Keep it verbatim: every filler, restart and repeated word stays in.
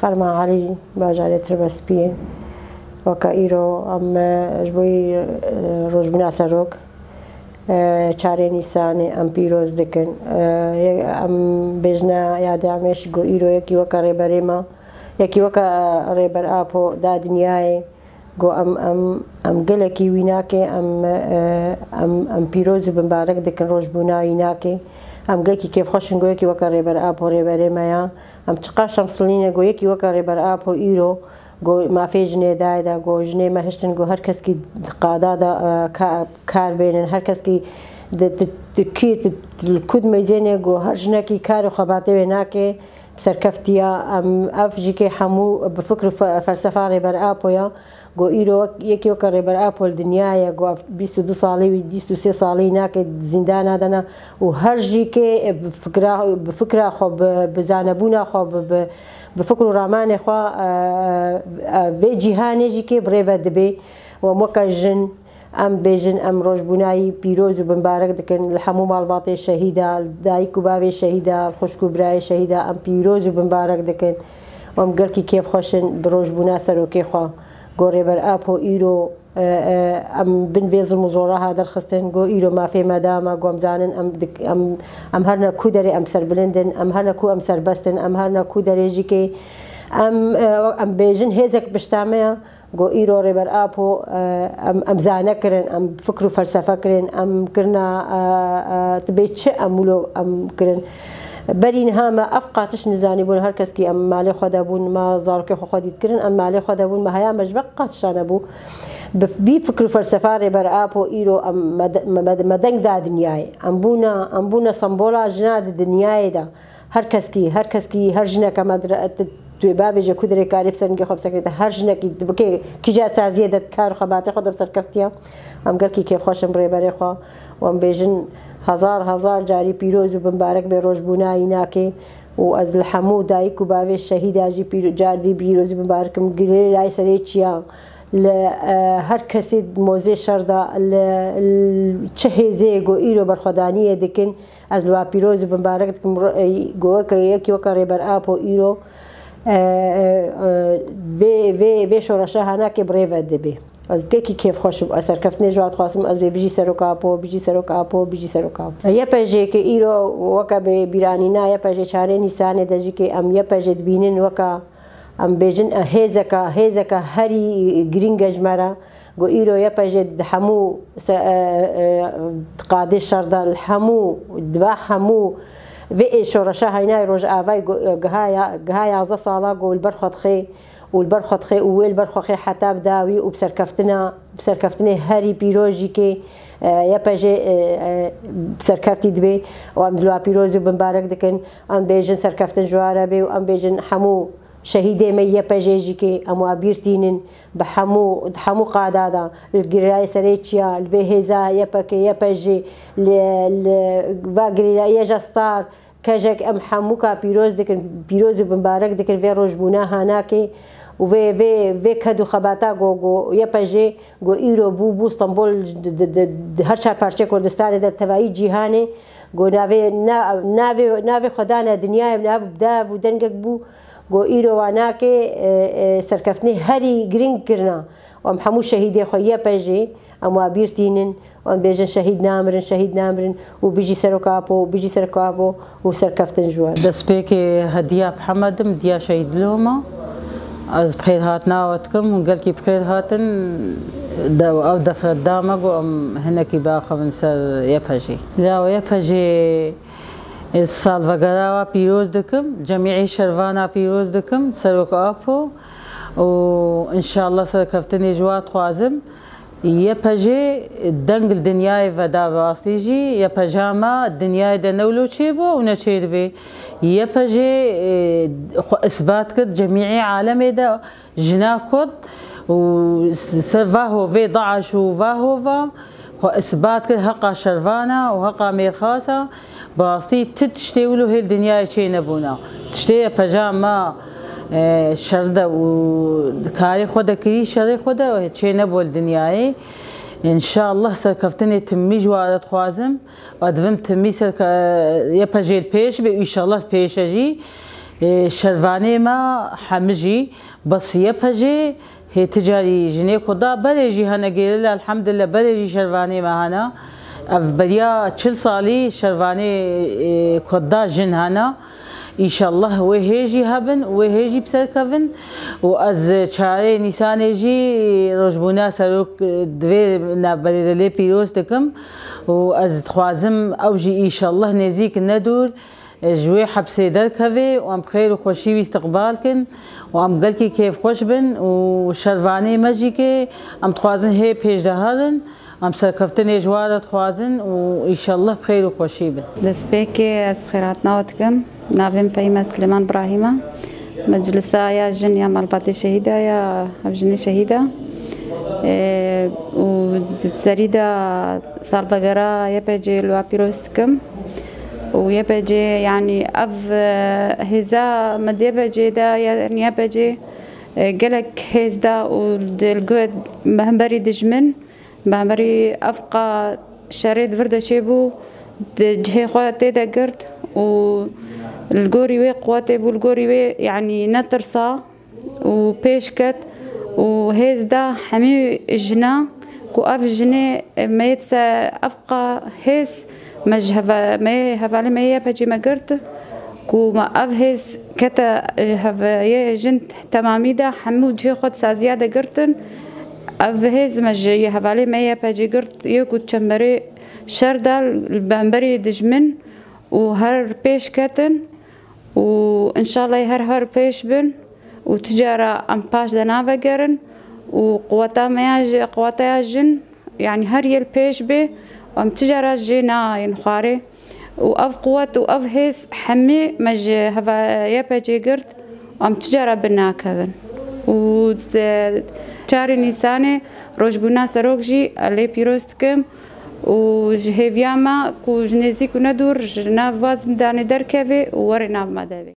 Ferman Elî, bajarê Tirbespiyê. Weke îro em, e, ji bo, e, rojbûna serok, e, çarê Nîsanê em pîroz dikin. E, ye-, em bêjina yadê em ê ji go îro yekî weke rêberê me, yekî weke Rêber Apo da dinyayê. Go em, em, em gelekî wî nake, em, e, em, em pîroz û bimbarek dikin rojbûna wî nake. Em gelkî kêfxweş in go yekî weke Rêber Apo rêberê me ya. Em çiqaş em silîne go yekî weke Rêber Apo îro go mafê jinê dayê de, go jinê me hiştin go her keskî di qada de, e, ka-, kar bênin, her keskî di, di, di kî, di, di li ku dimeyzêne go her jinekî kar û xebatê wê nake. Bi serkeftiya em ev jî kê hemû bi fikr û fe-, felsefa Rêber Apo ya. Go îro wek-, yekî weke Rêber Apo li dinyayê, go ev bîst û du salî wî, bîst û sê salî nake di zîndana de ne û her jî kê bi fikra, bi fikra xwe, bi, bi zanebûna xwe, bi, bi, bi fikr û ramanê xwe, e, e, vê cîhanê jî kê bi rê ve dibe. Û em weke jin, em bêjin, em rojbûnayî pîroz û bimbarek dikin li hemû malbatê şehîda, li dayik û bavê şehîda, li xwişk û birayê şehîda, em pîroz û bimbarek dikin. Û em gelkî kêfxweş in bi rojbûna serokê xwe. Go Rêber Apo îro, e, e, em bin vê zilm û zora ha derxistin. Go îro mafê me da me, go em zanin, em dik-, em, em her ne ku derê em serbilind in, em her ne ku em serbest in, em her ne ku derê jî kê em, e, em bêjin hêzek pişta me ya. Go îro Rêber Apo, e, em, em zane kirin, em fikr û felsefe kirin, em kirina, e, e, tibê çi em wilo em kirin. Berî niha me ev qatiş nizanîbûn, her keskî em malê xwe de bûn, me zarokê xwe xwedî dikirin, em malê xwe de bûn, me heya me ji vê qatişa nebû. Bi vî fikr û felsefa Rêber Apo îro em me de-, me, me, me deng da dinyayê. Em bûne, em bûne sembola jina di dinyayê de. Her keskî, her keskî, her jineke me dire-, tu, tu bavêje ku derê karê bi ser ningê xwe bisekirîte. Her jinekî dibike kîja saziyê de kar û xebatê xwe de bi serkeftiya. Em gelkî kêfxweş in bi rêberê xwe û em bêjin hezar hezar carî pîroz û bimbarek bê rojbûna înakê û ez li hemû dayik û bavê şehîda jî pîro-, car dî pîrozî bimbarek im. Girê lay serê çiya li, e, her kesê mozê şer de li, li çi hêzê ku îro berxwedaniyê dikin. Ez li wa pîroz û bimbarek dikim, ro-, e, go weke yekî weke Rêber Apo îro, e, e, e, vê, vê, vê şoreşa hanakê bi rê ve dibe. Ez gelkî kêfxweş im, ez serkeftinê ji wa dixwazim, ez bê bijî Serok Apo, bijî Serok Apo, bijî Serok Apo. Y P J kê îro weke bê bîranîna Y P J çarê Nîsanê de jî kê em Y P J dibînin weke, em bêjin, e, hêzeka, hêzeka herî girîng e ji me re. Go îro Y P J di hemû se-, e, e, qadê şer de, li hemû, di va hemû vê ê şoreşa haynayê Rojavayê go-, e, giha ya, giha yazdeh sala go li ber xwe dixê û li ber xwe dixê û wê li ber xwe xê heta bi dawî û bi serkeftina, bi serkeftinê herî pîroz jî kê, e, Y P J, e, e, bi serkeftî dibê û em dilwa pîroz û bimbarek dikin. Em bêjin serkeftin ji wa re bê û em bêjin hemû şehîdê me Y P J jî kê em wa bîr tînin. Bi hemû, di hemû qada de, li girayê serê çiya, li vê hêza Y P K, Y P J, li, li va girîlayê Star, kejek em hemûka pîroz dikin, pîroz û bimbarek dikin vê rojbûna hanakê û vê, vê, vê ked û xebata go, go Y P J, go îro bû, bû Stenbol di, di, di, di her çar parçeyê Kurdistanê de, tevayî cîhanê, go navê, na-, navê, navê xwe dane dinyayê, nav, dav û dengek bû, go îro wa nake, e, e, serkeftinê herî girîng kirina. Û em hemû şehîdê xwe Y P J, em wa bîr tînin û em bêjin şehîd namirin, şehîd namirin û bijî Serok Apo, bijî Serok Apo û serkeftin ji we. Destpêkê Hediya Mihemed im, diya Şehîd Loma. Ez bi xêr hatina we dikim, hûn gelkî bi xêr hatin. De-, ev defret da me, got em hinekî biaxivin ser Y P J. Ya Y P J Ê salvegera wa pîroz dikim, cemî şervana pîroz dikim, Serok Apo û înşallah serkeftinê ji wa dixwazim. Y P J deng li dinyayê veda bi rastî jî, Y P J ma dinyayê de ne wilo çêbû û ne çêdibe. Y P J, e, xwe isbat kir cemî alemê de. Jina Kurd û s-, ser va hovê DAIŞ û va hova xwe isbat kir heqa şervana û heqa mêrxasa. Bi rastî ti tiştê wilo hê li dinyayê çê nebûna. Tiştê Y P J ma, e, şer de û karê xwe de kirî, şerê xwe de çê nebû li dinyayê. Înşallah serkeftinê timî ji wa re dixwazim. Û divim timî serke-, Y P J li pêş be, înşallah pêş e jî. Ê, şervanê me hemî jî bes Y P G hê ti carî jinê ku da berê jî hene gêrila, elhamdülillah, berê jî şervanê me hene. Ev beriya çil salî şervanê, ê, ku da jin hene. Înşallah wê hê jî hebin, wê hê jî bi ser kevin. Û ez çarê Nîsanê jî rojbûna serok, e, divê navberê de lê pîroz dikim. Û ez dixwazim ew jî înşallah nêzîk nedûr, e, ji wê hepsê derkeve û em bi xêr û xweşî wî îstiqbal kin û em gelkî kêfxweş bin û şervanê me jî ke em dixwazin hê pêş de herin. Em serkeftinê ji wan re dixwazin û înşallah bi xêr û xweşî bin. Destpêkê ez bi xêrhatina we dikim. Navê min Fehîme Silêman Birahîm e. Meclisa ya jin ya malbatê şehîda ya, ev jinê şehîda. Ê, û di serî de salvegera Y P G li we pîroz dikim. Û Y P G, yanî ev, e, hêza me di Y P G de, yanî Y P G, e, gelek hêz da û di li go-, bi hemberî dijmin, bi hemberî ev qa şerê di vir de çêbû, di cihê xwe tê de girt û li gorî wê quwetê bû, li gorî wê, yanî netirsa û pêş ket û hêz da hemî jina ku ev jinê me yê dise ev qa hêz me ji heva-, me yê hevalê me yê Y P G me girt ku me ev hêz kete, e, hevayê jin temamî de hemû cihê xwe di saziya de girtin. Ev hêz me ji yê hevalê me Y P G girt, yê ku çemberê şer de li bemberî dijmin û her pêş ketin û înşallah her her pêş bin û tu cara em paş de navegerin û quweta me ya ji, quweta ya jin, yanî her yê li pêş bê û em tu cara jê nayên xwarê û ev quwet û ev hêz hemî me ji heva-, Y P G girt, em tu cara bin nakevin. Û se-, çarê Nîsanê rojbûna serok jî lê pîroz dikim û ji hêviya me ku ji nêzîk û ne dûr ji nav va zindanê derkevê û were nav me de bê.